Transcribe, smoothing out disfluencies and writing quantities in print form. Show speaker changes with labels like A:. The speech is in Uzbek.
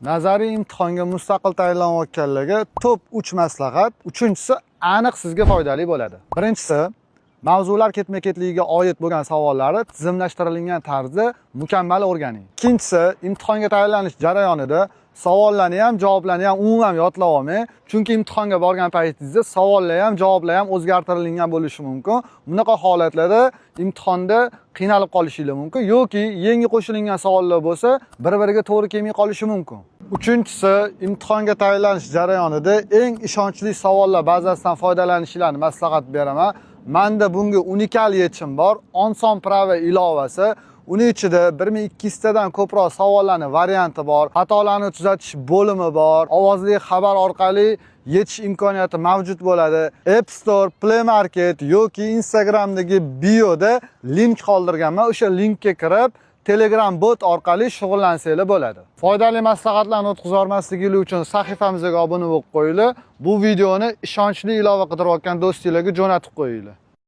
A: Nazariy imtihonga mustaqil tayyorlanayotganlarga top 3 maslahat. Uchinchisi aniq sizga foydali bo'ladi. Birinchisi, mavzular ketma-ketligiga oid bo'lgan savollarni tizimlashtirilgan tarzda mukammal o'rganing. Ikkinchisi, imtihonga tayyorlanish jarayonida savollarni ham, javoblarni ham umuman yodlab olmang, chunki imtihonga borgan paytingizda savollar ham, javoblar ham o'zgartirilgan bo'lishi mumkin. Bunaqa holatlarda imtihonda qiynalib qolishingiz mumkin yoki yangi qo'shilgan savollar bo'lsa, bir-biriga to'g'ri kelmay qolishi mumkin. Uchinchisi, imtihonga tayyorlanish jarayonida eng ishonchli savollar bazasidan foydalanishingizni maslahat beraman. Manda bunga unikal yechim bor. Oson Prava ilovasi. Uni ichida 1200 tadan ko'proq savollarning varianti bor. Xatolarni tuzatish bo'limi bor. Ovozli xabar orqali yechish imkoniyati mavjud bo'ladi. App Store, Play Market yoki Instagramdagi bioda link qoldirganman. O'sha linkka kirib, Telegram bot orqali shug'ullansanglar bo'ladi. Foydali maslahatlarni o'tkazolmasligingiz uchun sahifamizga obuna bo'lib qo'yinglar. Bu videoni ishonchli ilova qidirayotgan do'stinglarga jo'natib qo'yinglar.